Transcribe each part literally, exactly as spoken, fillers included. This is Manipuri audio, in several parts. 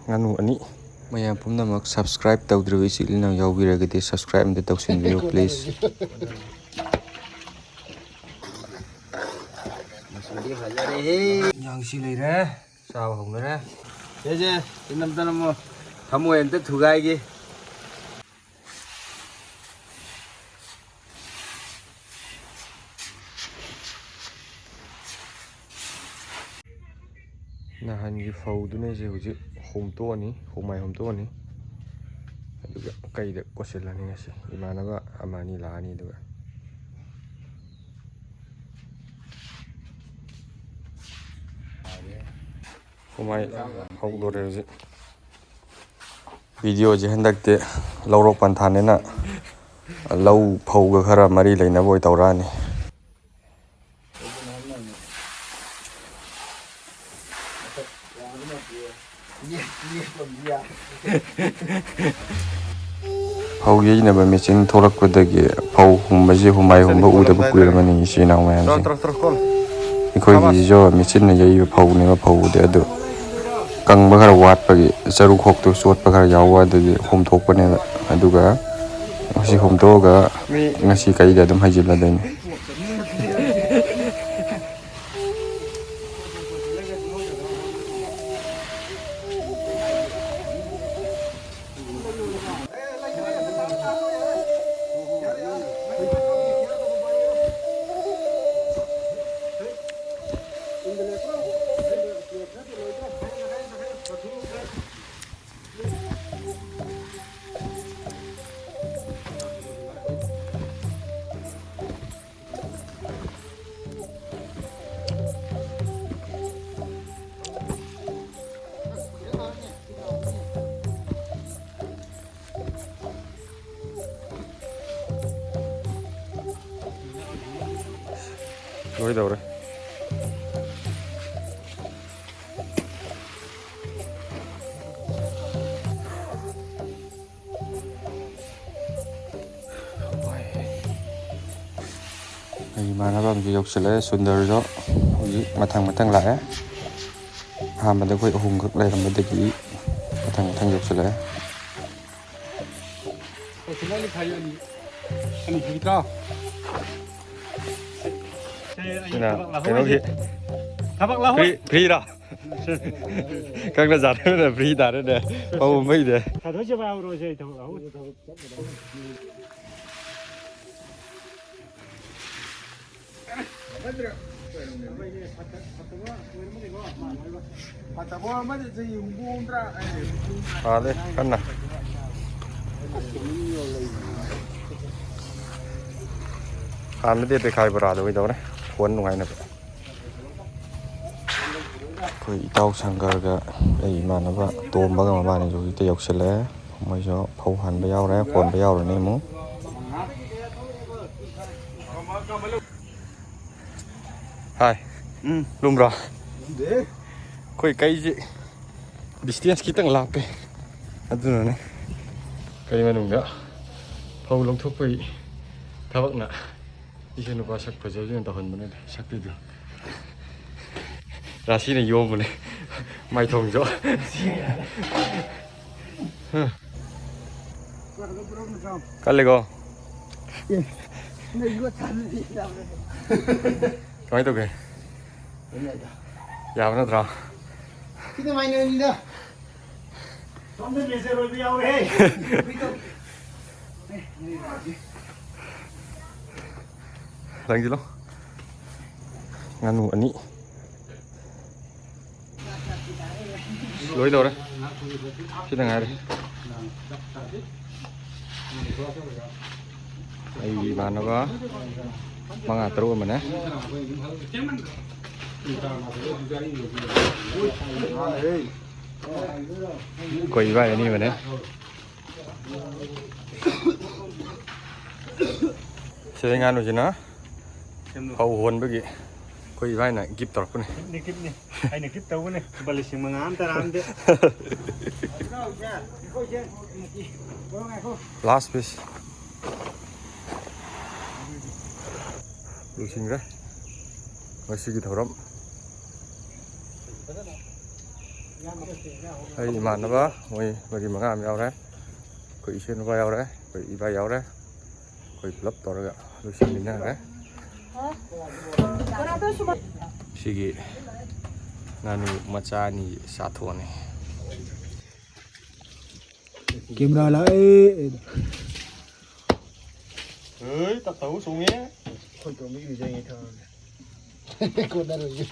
ꯉꯥꯅꯨ ꯑꯅꯤ꯫ ꯃꯌꯥꯝ ꯄꯨꯝꯅꯃꯛ subscribe ꯇꯧꯗ꯭ꯔꯤꯕ ꯏꯆꯤꯜ ꯏꯅꯥꯎ ꯌꯥꯎꯕꯤꯔꯒꯗꯤ subscribe ꯑꯝꯇ ꯇꯧꯁꯤꯟꯕꯤꯌꯨ, please꯫ ꯃꯆꯨꯗꯤ ꯐꯖꯔꯦꯍꯦ꯫ ꯌꯦꯟꯁꯥꯡꯁꯤ ꯂꯩꯔꯦ, ꯆꯥꯕ ꯍꯧꯅꯔꯦ꯫ ꯁꯦ, ꯁꯦ, ꯁꯤ ꯅꯝꯇ ꯅꯝꯃꯣ꯫ ꯊꯃꯣꯏ ꯑꯝꯇ ꯊꯨꯒꯥꯏꯒꯦ꯫ ꯅꯍꯥꯟꯒꯤ ꯐꯧꯗꯨꯅ ꯑꯩꯁꯦ ꯍꯧꯖꯤꯛ ꯍꯣꯝꯇꯣꯛꯑꯅꯤ, ꯍꯨꯃꯥꯏ ꯍꯣꯝꯇꯣꯛꯑꯅꯤ꯫ ꯑꯗꯨꯒ ꯀꯩꯗ ꯀꯣꯠꯁꯤꯜꯂꯅꯤ ꯉꯁꯤ꯫ ꯏꯃꯥꯟꯅꯕ ꯑꯃ ꯑꯅꯤ ꯂꯥꯛꯑꯅꯤ ꯑꯗꯨꯒ꯫ ꯍꯨꯃꯥꯏ ꯍꯧꯗꯣꯔꯦ ꯍꯧꯖꯤꯛ꯫ ꯚꯤꯗꯤꯑꯣꯁꯦ ꯍꯟꯗꯛꯇꯤ ꯂꯧꯔꯣꯛ ꯄꯟꯊꯥꯅꯤꯅ ꯂꯧ ꯐꯧꯒ ꯈꯔ ꯃꯔꯤ ꯂꯩꯅꯕ ꯑꯣꯏ ꯇꯧꯔꯛꯑꯅꯤ꯫ ꯐꯧ ꯌꯩꯅꯕ ꯃꯦꯆꯤꯟ ꯊꯣꯛꯂꯛꯄꯗꯒꯤ ꯐꯧ ꯍꯨꯝꯕꯁꯤ, ꯍꯨꯃꯥꯏ ꯍꯨꯝꯕ ꯎꯗꯕ ꯀꯨꯏꯔꯝꯃꯅꯤ ꯏꯆꯤꯜ ꯏꯅꯥꯎ ꯃꯌꯥꯝꯁꯦ꯫ ꯑꯩꯈꯣꯏꯒꯤꯁꯤꯁꯨ ꯃꯦꯆꯤꯟꯅ ꯌꯩꯕ ꯐꯧꯅꯦꯕ, ꯐꯧꯕꯨꯗꯤ ꯑꯗꯨ ꯀꯪꯕ ꯈꯔ ꯋꯥꯠꯄꯒꯤ ꯆꯔꯨ ꯈꯣꯛꯇꯨ ꯆꯣꯠꯄ ꯈꯔ ꯌꯥꯎꯕ ꯑꯗꯨꯒꯤ ꯍꯣꯝꯊꯣꯛꯄꯅꯦꯕ꯫ ꯑꯗꯨꯒ ꯉꯁꯤ ꯍꯣꯝꯗꯣꯛꯑꯒ ꯉꯁꯤ ꯀꯩꯗ ꯑꯗꯨꯝ ꯍꯩꯖꯤꯜꯂꯗꯣꯏꯅꯤ꯫ ꯂꯣꯏꯗꯧꯔꯦ꯫ ꯑꯩ ꯏꯃꯥꯟꯅꯕ ꯑꯃꯁꯨ ꯌꯧꯁꯤꯜꯂꯛꯑꯦ, ꯁꯨꯟꯗꯔꯁꯨ ꯍꯧꯖꯤꯛ ꯃꯊꯪ ꯃꯊꯪ ꯂꯥꯛꯑꯦ꯫ ꯑꯍꯥꯟꯕꯗ ꯑꯩꯈꯣꯏ ꯑꯍꯨꯝꯈꯛ ꯂꯩꯔꯝꯕꯗꯒꯤ ꯃꯊꯪ ꯃꯊꯪ ꯌꯧꯁꯜꯂꯛꯑꯦ꯫ ꯁꯤꯅ ꯊꯕꯛ ꯂꯧꯍꯧꯔꯤꯁꯦ꯫ ꯀꯩꯅꯣꯒꯤ ꯊꯕꯛ ꯂꯧꯍꯧ- ꯐ꯭ꯔꯤ, ꯐ꯭ꯔꯤꯔꯣ? ꯀꯛꯅ ꯆꯥꯔꯦꯅꯦ, ꯐ꯭ꯔꯤ ꯇꯥꯔꯦꯅꯦ꯫ ꯄꯥꯎ ꯃꯩꯗꯦ꯫ ꯁꯥꯊꯣꯏ ꯆꯦꯕꯥ ꯍꯧꯔꯣꯁꯦ, ꯑꯩ ꯊꯕꯛ ꯂꯧꯍꯧ꯫ ꯍꯥꯜꯂꯦ ꯀꯟꯅ꯫ ꯍꯥꯟꯅꯗꯤ ꯑꯇꯩ ꯈꯥꯏ ꯕꯣꯔꯥꯗꯣ ꯀꯩꯗꯧꯔꯦ? ꯐꯣꯟ ꯅꯨꯡꯉꯥꯏꯅꯕ꯫ ꯑꯩꯈꯣꯏ ꯏꯇꯥꯎ ꯁꯪꯀꯔꯒ ꯑꯩ ꯏꯃꯥꯟꯅꯕ ꯇꯣꯝꯕꯒ ꯃꯕꯥꯅꯤꯁꯨ ꯍꯧꯖꯤꯛꯇ ꯌꯧꯁꯤꯜꯂꯛꯑꯦ꯫ ꯃꯣꯏꯁꯨ ꯐꯧ ꯍꯥꯟꯕ ꯌꯥꯎꯔꯦ, ꯍꯣꯟꯕ ꯌꯥꯎꯔꯅꯤ ꯑꯃꯨꯛ꯫ ꯍꯥꯏ꯫ ꯎꯝ꯫ ꯂꯨꯝꯕ꯭ꯔꯣ? ꯂꯨꯝꯗꯦ꯫ ꯑꯩꯈꯣꯏ ꯀꯩꯁꯤ distance ꯈꯤꯇꯪ ꯂꯥꯞꯄꯦ, ꯑꯗꯨꯅꯅꯦ꯫ ꯀꯩ ꯃꯅꯨꯡꯗ ꯐꯧ ꯂꯧꯊꯣꯛꯄꯒꯤ ꯊꯕꯛꯅ ꯏꯁꯨ ꯅꯨꯄꯥ ꯁꯛ ꯐꯖꯕꯁꯤꯅ ꯇꯧꯍꯟꯕꯅꯤꯗ, ꯁꯛꯇꯨꯗꯤ꯫ ꯔꯥꯁꯤꯅ ꯌꯣꯝꯕꯅꯦ ꯃꯥꯏꯊꯣꯡꯁꯨ꯫ ꯀꯜꯂꯤꯀꯣ꯫ ꯀꯃꯥꯏꯅ ꯇꯧꯒꯦ? ꯌꯥꯕ ꯅꯠꯇ꯭ꯔꯣ? ꯁꯤꯗ ꯃꯥꯏꯅꯔꯅꯤꯗ꯫ ꯁꯣꯝꯗ ꯃꯦꯖꯔ ꯑꯣꯏꯕ ꯌꯥꯎꯔꯦ꯫ ꯂꯪꯁꯤꯜꯂꯣ꯫ ꯉꯥꯅꯨ ꯑꯅꯤ꯫ ꯂꯣꯏꯗꯧꯔꯦ꯫ ꯁꯤꯗ ꯉꯥꯏꯔꯦ꯫ ꯑꯩꯒꯤ ꯏꯃꯥꯟꯅꯕ ꯃꯉꯥ ꯇꯔꯨꯛ ꯑꯃꯅꯦ꯫ ꯑꯩꯈꯣꯏ ꯏꯕꯥꯏ ꯑꯅꯤ ꯑꯃꯅꯦ꯫ ꯁꯤꯗꯩ ꯉꯥꯅꯨꯁꯤꯅ ꯐꯧ ꯍꯣꯟꯕꯒꯤ ꯑꯩꯈꯣꯏ ꯏꯕꯥꯏꯅ gift ꯇꯧꯔꯛꯄꯅꯦ꯫ Giftꯅꯤ, giftꯅꯤ꯫ ꯑꯩꯅ gift ꯇꯧꯕꯅꯦ꯫ ꯂꯨꯄꯥ ꯂꯤꯁꯤꯡ ꯃꯉꯥ ꯑꯃ, ꯇꯔꯥ ꯑꯃꯗꯤ꯫ Last piece꯫ ꯂꯣꯏꯁꯤꯟꯈ꯭ꯔꯦ ꯉꯁꯤꯒꯤ ꯊꯧꯔꯝ꯫ ꯑꯩ ꯏꯃꯥꯟꯅꯕ ꯃꯣꯏ ꯃꯔꯤ ꯃꯉꯥ ꯑꯃ ꯌꯥꯎꯔꯦ꯫ ꯑꯩꯈꯣꯏ ꯏꯁꯦꯟ ꯅꯨꯄꯥ ꯌꯥꯎꯔꯦ, ꯑꯩꯈꯣꯏ ꯏꯕꯥꯏ ꯌꯥꯎꯔꯦ꯫ ꯑꯩꯈꯣꯏ ꯄꯨꯂꯞ ꯇꯧꯔꯒ ꯂꯣꯏꯁꯤꯟꯃꯤꯟꯅꯈ꯭ꯔꯦ꯫ ꯁꯤꯒꯤ ꯉꯥꯅꯨ ꯃꯆꯥ ꯑꯅꯤ ꯆꯥꯊꯣꯛꯑꯅꯤ꯫ ꯀꯦꯃꯦꯔꯥ ꯂꯥꯛꯑꯦ꯫ ꯍꯣꯏ, ꯇꯞ ꯇꯧ ꯆꯣꯡꯉꯦ꯫ ꯑꯩꯈꯣꯏ ꯇꯣꯝꯕꯤꯒꯤ ꯂꯨꯖꯩꯉꯩ ꯊꯝꯃꯝꯃꯦ꯫ ꯀꯣꯟꯅꯔꯣꯏꯌꯦ꯫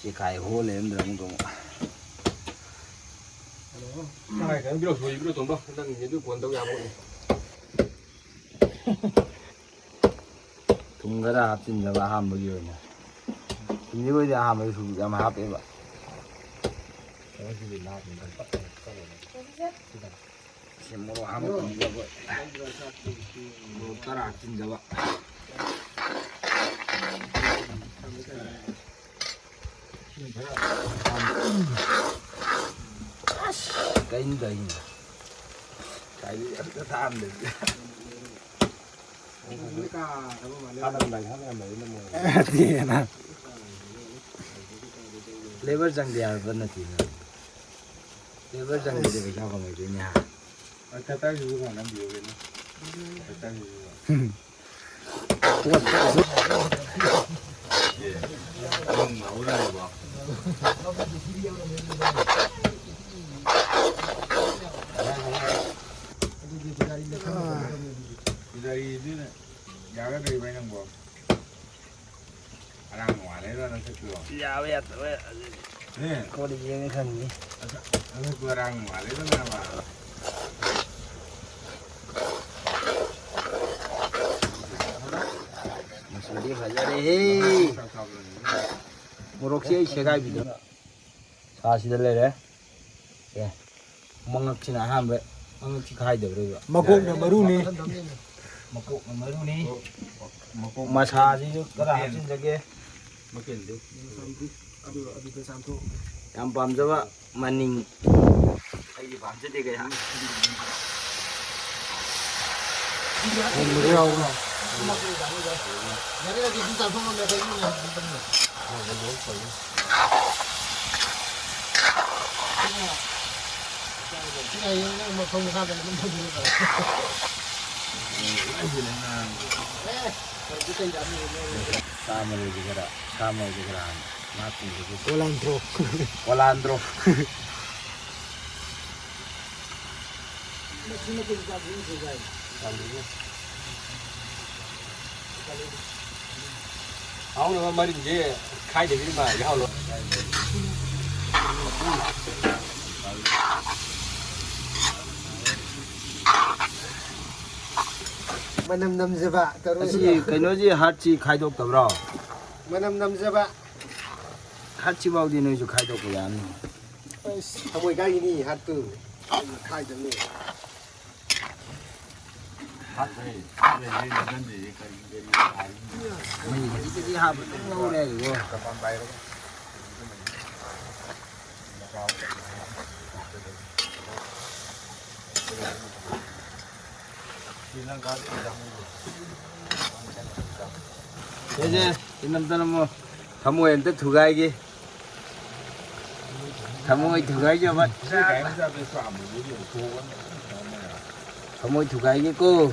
ꯆꯦꯈꯥꯏ ꯍꯣ ꯂꯩꯔꯝꯗ꯭ꯔꯥ ꯑꯃꯨꯛꯀ ꯑꯃꯨꯛ꯫ ꯀꯥꯏ ꯀꯥꯏ ꯕꯤꯔꯣ ꯁꯣꯏ ꯕꯤꯔꯣ ꯇꯣꯝꯕ ꯅꯪ ꯑꯗꯨ ꯐꯣꯟ ꯇꯧ ꯌꯥꯕ꯫ ꯊꯨꯝ ꯈꯔ ꯍꯥꯞꯆꯤꯟꯖꯕ ꯑꯍꯥꯟꯕꯒꯤ ꯑꯣꯏꯅ꯫ ꯊꯨꯝꯁꯤꯕꯨꯗꯤ ꯑꯍꯥꯟꯕꯗꯁꯨ ꯌꯥꯝ ꯍꯥꯞꯄꯦꯕ꯫ ꯁꯤ ꯃꯣꯔꯣꯛ ꯍꯥꯞꯄ ꯀꯨꯏꯔꯦ ꯑꯩꯈꯣꯏ꯫ ꯃꯣꯔꯣꯛ ꯈꯔ ꯍꯥꯞꯆꯤꯟꯖꯕ꯫ ꯑꯁ, ꯀꯩꯅꯣ ꯇꯧꯔꯤꯁꯤꯅ? ꯀꯥꯏꯗꯩ ꯑꯝꯇ ꯊꯥꯛꯑꯝꯗꯕꯤꯗ꯫ ꯊꯥꯛꯑꯝꯗꯥꯏ, ꯊꯥꯛꯑꯝꯗꯥꯏꯗ ꯃꯣꯔꯣꯛ꯫ ꯅꯠꯇꯦꯅ꯫ ꯂꯦꯕꯔ ꯆꯪꯗꯦ ꯍꯥꯏꯕ ꯅꯠꯇꯦꯅ꯫ ꯂꯦꯕꯔ ꯆꯪꯗ꯭ꯔꯗꯤ ꯄꯩꯁꯥ ꯐꯪꯉꯣꯏꯗꯣꯏꯅꯦ, ꯍꯥ? ꯑ, ꯀꯇꯔꯁꯤꯁꯨ ꯈꯔ ꯅꯝꯕꯤꯌꯨ ꯀꯩꯅꯣ꯫ ꯀꯇꯔꯁꯤꯁꯨ꯫ ꯄꯣꯠ ꯄꯨꯖꯥꯔꯤꯗꯨꯅ ꯌꯥꯒꯗ꯭ꯔꯣ ꯏꯕꯥꯏ ꯅꯪꯕꯣ? ꯑꯔꯥꯡ ꯅꯨꯡꯉꯥꯏ ꯂꯩꯔꯣ ꯅꯪ ꯆꯠꯄꯤꯔꯣ? ꯌꯥꯕ ꯌꯥꯗꯕ ꯑꯗꯨꯗꯤ ꯑꯦ? ꯀꯣꯟꯅ ꯌꯦꯡꯉ ꯈꯪꯅꯤ꯫ ꯑꯁ, ꯅꯪ ꯆꯠꯄ ꯑꯔꯥꯡ ꯅꯨꯡꯉꯥꯏ ꯂꯩꯔꯣ ꯅꯪ ꯑꯃ? ꯃꯆꯨꯗꯤ ꯐꯖꯔꯦꯍꯦ꯫ ꯃꯣꯔꯣꯛꯁꯦ ꯑꯩ ꯁꯦꯒꯥꯏꯕꯤꯗꯣ꯫ ꯁꯥꯁꯤꯗ ꯂꯩꯔꯦ꯫ ꯑꯦ, ꯃꯉꯛꯁꯤꯅ ꯑꯍꯥꯟꯕ, ꯃꯉꯛꯁꯤ ꯈꯥꯏꯗꯕ꯭ꯔꯣꯕ? ꯃꯀꯣꯛꯅ ꯃꯔꯨꯅꯤ꯫ ꯃꯀꯣꯛꯅ ꯃꯔꯨꯅꯤ꯫ ꯃꯀꯣꯛ ꯃꯁꯥꯁꯤꯁꯨ ꯈꯔ ꯃꯀꯦꯟ꯫ ꯍꯥꯞꯆꯤꯟꯖꯒꯦ꯫ ꯃꯀꯦꯟꯗꯨ꯫ ꯑꯗꯨ, ꯑꯗꯨꯗ ꯆꯥꯝꯊꯣꯛ꯫ ꯌꯥꯝ ꯄꯥꯝꯖꯕ ꯃꯅꯤꯡ꯫ ꯑꯩꯗꯤ ꯄꯥꯝꯖꯗꯦ ꯀꯌꯥ꯫ ꯊꯣꯡꯕꯗ ꯌꯥꯎꯕ꯭ꯔꯣ? ꯌꯥꯔꯦ, ꯌꯥꯔꯦ, ꯑꯗꯨꯝ ꯆꯥꯝꯊꯣꯛꯑꯝꯃꯦ, ꯑꯩꯈꯣꯏ ꯏꯃꯨꯡ ꯌꯥꯝ ꯄꯥꯝꯖꯕꯅꯦ꯫ ꯁꯤ ꯍꯌꯦꯡ ꯅꯪ ꯃꯐꯝ ꯃꯈꯥꯗ ꯑꯗꯨꯝ ꯊꯝꯖꯤꯜꯂꯣ꯫ ꯑꯦ, ꯍꯧꯖꯤꯛ ꯀꯩ ꯆꯥꯅꯤꯡꯉꯤ ꯅꯪ? ꯁꯥ ꯃꯔꯣꯏꯁꯦ ꯈꯔ, ꯁꯥ ꯃꯔꯣꯏꯁꯦ ꯈꯔ ꯍꯥꯟꯅ ꯉꯥ ꯊꯣꯡꯕꯒꯤ꯫ ꯀꯣꯂꯥꯟꯗ꯭ꯔꯣ꯫ ꯀꯣꯂꯥꯟꯗ꯭ꯔꯣ꯫ ꯍꯥꯎꯅꯕ ꯃꯔꯤꯟꯁꯦ ꯈꯥꯏꯗꯕꯤꯗ ꯃꯥ ꯌꯥꯎꯍꯜꯂꯣ꯫ ꯃꯅꯝ ꯅꯝꯖꯕ ꯇꯧꯔꯣ꯫ ꯑꯁꯤ ꯀꯩꯅꯣꯁꯤ ꯍꯥꯔꯠꯁꯤ ꯈꯥꯏꯗꯣꯛꯇꯕ꯭ꯔꯣ? ꯃꯅꯝ ꯅꯝꯖꯕ꯫ ꯍꯥꯔꯠꯁꯤꯐꯥꯎꯗꯤ ꯅꯣꯏꯁꯨ ꯈꯥꯏꯗꯣꯛꯄ ꯌꯥꯅꯤ꯫ ꯑꯁ, ꯊꯃꯣꯏ ꯀꯥꯏꯒꯤꯅꯤ ꯍꯥꯔꯠꯇꯨ꯫ ꯈꯥꯏꯗꯕꯅꯤ꯫ ꯃꯩ ꯍꯧꯖꯤꯛꯇꯒꯤ ꯍꯥꯞꯄ ꯑꯗꯨꯝ ꯉꯧꯔꯦ ꯍꯥꯏꯔꯤꯕꯣ꯫ ꯁꯦ, ꯁꯦ, ꯁꯤ ꯅꯝꯇ ꯅꯝꯃꯣ꯫ ꯊꯃꯣꯏ ꯑꯝꯇ ꯊꯨꯒꯥꯏꯒꯦ꯫ ꯊꯃꯣꯏ ꯊꯨꯒꯥꯏꯖꯕ꯫ ꯊꯃꯣꯏ ꯊꯨꯒꯥꯏꯒꯦꯀꯣ꯫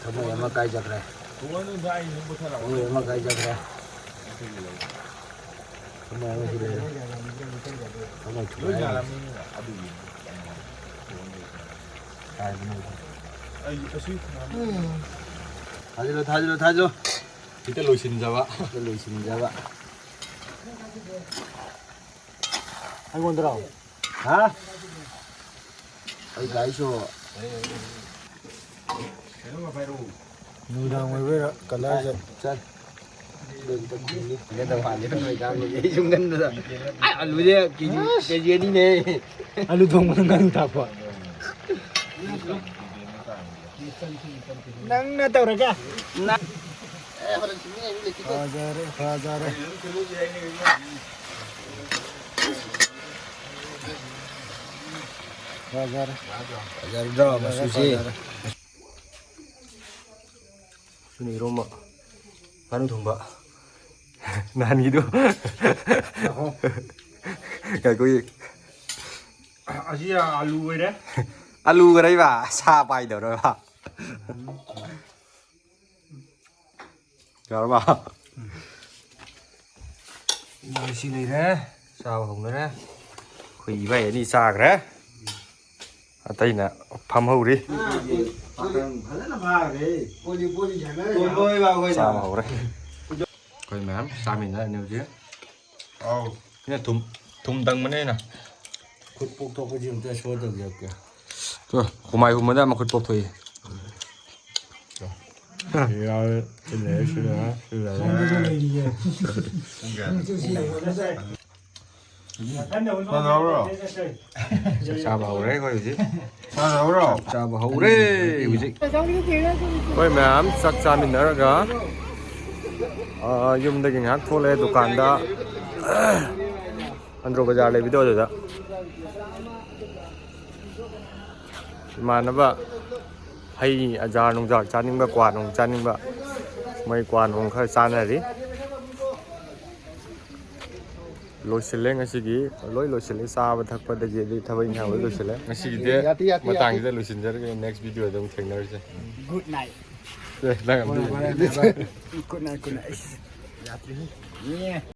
ꯊꯃꯣꯏ ꯑꯃ ꯀꯥꯏꯖꯈ꯭ꯔꯦ꯫ ꯊꯃꯣꯏ ꯑꯃ ꯀꯥꯏꯖꯈ꯭ꯔꯦ꯫ ꯊꯃꯣꯏ ꯑꯃ ꯁꯤ ꯂꯩꯔꯦ꯫ ꯊꯃꯣꯏ ꯊꯨꯒꯥꯏ꯫ ꯊꯥꯖꯤꯜꯂꯣ, ꯊꯥꯖꯤꯜꯂꯣ, ꯊꯥꯖꯤꯜꯂꯣ꯫ ꯍꯦꯛꯇ ꯂꯣꯏꯁꯤꯟꯖꯕ꯫ ꯍꯦꯛꯇ ꯂꯣꯏꯁꯤꯟꯖꯕ꯫ ꯑꯩꯉꯣꯟꯗꯔꯣ? ꯍꯥ? ꯑꯩ ꯒꯥꯔꯤ ꯁꯣ꯫ ꯅꯨꯃꯤꯗꯥꯡ ꯑꯣꯏꯕꯩꯔꯥ ꯀꯂꯔꯁꯦ꯫ ꯆꯠ꯫ ꯀꯩꯗꯧ ꯍꯥꯜꯂꯤꯅꯣ ꯅꯣꯏ ꯀꯥꯡꯕꯨꯁꯦ? ꯑꯩ ꯁꯨꯝ ꯈꯟꯕꯗ꯫ ꯑꯥ, ꯑꯂꯨꯁꯦ ꯀꯦ ꯖꯤ, ꯀꯦ ꯖꯤ ꯑꯅꯤꯅꯦ꯫ ꯑꯂꯨ ꯊꯣꯡꯕꯗ ꯉꯥꯔꯤ ꯊꯥꯛꯄ꯫ ꯅꯪꯅ ꯇꯧꯔꯒ꯫ ꯐꯖꯔꯦ, ꯐꯖꯔꯦ꯫ ꯐꯖꯔꯦ꯫ ꯐꯖꯔꯗ꯭ꯔꯣ ꯃꯆꯨꯁꯤ? ꯐꯖꯔꯦ꯫ ꯁꯤꯅ ꯏꯔꯣꯝꯕ, ꯉꯥꯅꯨ ꯊꯣꯡꯕ꯫ ꯅꯍꯥꯟꯒꯤꯗꯣ꯫ ꯑꯍꯣ꯫ ꯉꯥꯏꯈꯣ ꯌꯦ꯫ ꯑꯁꯤ ꯑꯂꯨ ꯑꯣꯏꯔꯦ꯫ ꯑꯂꯨ ꯈꯔ ꯏꯕ, ꯁꯥ ꯄꯥꯏꯗꯧꯔꯕ꯫ ꯌꯥꯔꯕ? ꯁꯤ ꯂꯩꯔꯦ꯫ ꯆꯥꯕ ꯍꯧꯅꯔꯦ꯫ ꯑꯩꯈꯣꯏ ꯏꯕꯥꯏ ꯑꯅꯤ ꯆꯥꯈ꯭ꯔꯦ꯫ ꯑꯇꯩꯅ ꯐꯝꯍꯧꯔꯤ꯫ ꯄꯥꯈꯪ ꯐꯖꯅ ꯐꯥꯈ꯭ꯔꯦ꯫ ꯄꯣꯂꯤ ꯄꯣꯂꯤ ꯁꯥꯟꯅꯔꯦ꯫ ꯇꯣꯝꯕ ꯍꯣꯏ ꯕꯥ ꯍꯣꯏꯅ꯫ ꯆꯥꯕ ꯍꯧꯔꯦ꯫ ꯑꯩꯈꯣꯏ ꯃꯌꯥꯝ ꯆꯥꯃꯤꯟꯅꯔꯅꯤ ꯍꯧꯖꯤꯛ꯫ ꯑꯥꯎ꯫ ꯁꯤꯅ ꯊꯨꯝ, ꯊꯨꯝ ꯇꯪꯕꯅꯦ ꯑꯩꯅ꯫ ꯈꯨꯠ ꯄꯣꯛꯊꯣꯛꯄꯁꯤ ꯑꯝꯇ ꯁꯣ ꯇꯧꯖꯔꯛꯀꯦ꯫ ꯇꯣ, ꯍꯨꯃꯥꯏ ꯍꯨꯝꯕꯗ ꯃꯈꯨꯠ ꯄꯣꯛꯊꯣꯛꯏ꯫ ꯁꯤ ꯌꯥꯎꯔꯦ, ꯁꯤ ꯂꯩꯔꯦ, ꯁꯤ ꯂꯩꯔꯦ, ꯁꯤ ꯂꯩꯔꯦ꯫ ꯁꯣꯝꯗꯁꯨ ꯂꯩꯔꯤꯌꯦ꯫ ꯄꯨꯡ ꯀꯌꯥꯗ? ꯁꯤ ꯌꯦꯡꯉꯣ꯫ ꯆꯥꯛ ꯆꯥꯕ ꯍꯧꯔꯦ ꯑꯩꯈꯣꯏ ꯍꯧꯖꯤꯛ꯫ ꯆꯥꯕ ꯍꯧꯔꯦ ꯍꯧꯖꯤꯛ꯫ ꯑꯩꯈꯣꯏ ꯃꯌꯥꯝ ꯆꯥꯛ ꯆꯥꯃꯤꯟꯅꯔꯒ, ꯑ, ꯌꯨꯝꯗꯒꯤ ꯉꯥꯏꯍꯥꯛ ꯊꯣꯛꯂꯛꯑꯦ ꯗꯨꯀꯥꯟꯗ, ꯑꯟꯗ꯭ꯔꯣ ꯕꯖꯥꯔ ꯂꯩꯕꯗꯣ ꯑꯗꯨꯗ꯫ ꯏꯃꯥꯟꯅꯕ ꯍꯩ ꯑꯆꯥꯔ ꯅꯨꯡꯖꯥꯔ ꯆꯥꯅꯤꯡꯕ, ꯀ꯭ꯋꯥ ꯅꯨꯡ ꯆꯥꯅꯤꯡꯕ, ꯃꯣꯏ ꯀ꯭ꯋꯥ ꯅꯨꯡ ꯈꯔ ꯆꯥꯅꯔꯤ꯫ ꯂꯣꯏꯁꯤꯜꯂꯦ ꯉꯁꯤꯒꯤ, ꯂꯣꯏ ꯂꯣꯏꯁꯤꯜꯂꯦ, ꯆꯥꯕ ꯊꯛꯄꯗꯒꯤ ꯑꯗꯩ ꯊꯕꯛ ꯏꯪꯈꯥꯡ ꯂꯣꯏ ꯂꯣꯏꯁꯤꯜꯂꯦ꯫ ꯉꯁꯤꯒꯤꯗꯤ ꯌꯥꯇꯤ, ꯌꯥꯇꯤ, ꯃꯇꯥꯡꯁꯤꯗ ꯌꯥꯇꯤ꯫ ꯂꯣꯏꯁꯤꯟꯖꯔꯒꯦ, next video ꯗ ꯑꯃꯨꯛ ꯊꯦꯡꯅꯔꯁꯦ꯫ Good night꯫ ꯑꯦ, ꯅꯪ ꯑꯝꯇ ꯍꯣꯏ, ꯍꯣꯏ, ꯍꯣꯏ, ꯍꯣꯏ꯫ Good night, good night꯫ ꯑꯩꯁ, ꯌꯥꯗ꯭ꯔꯦꯍꯦ꯫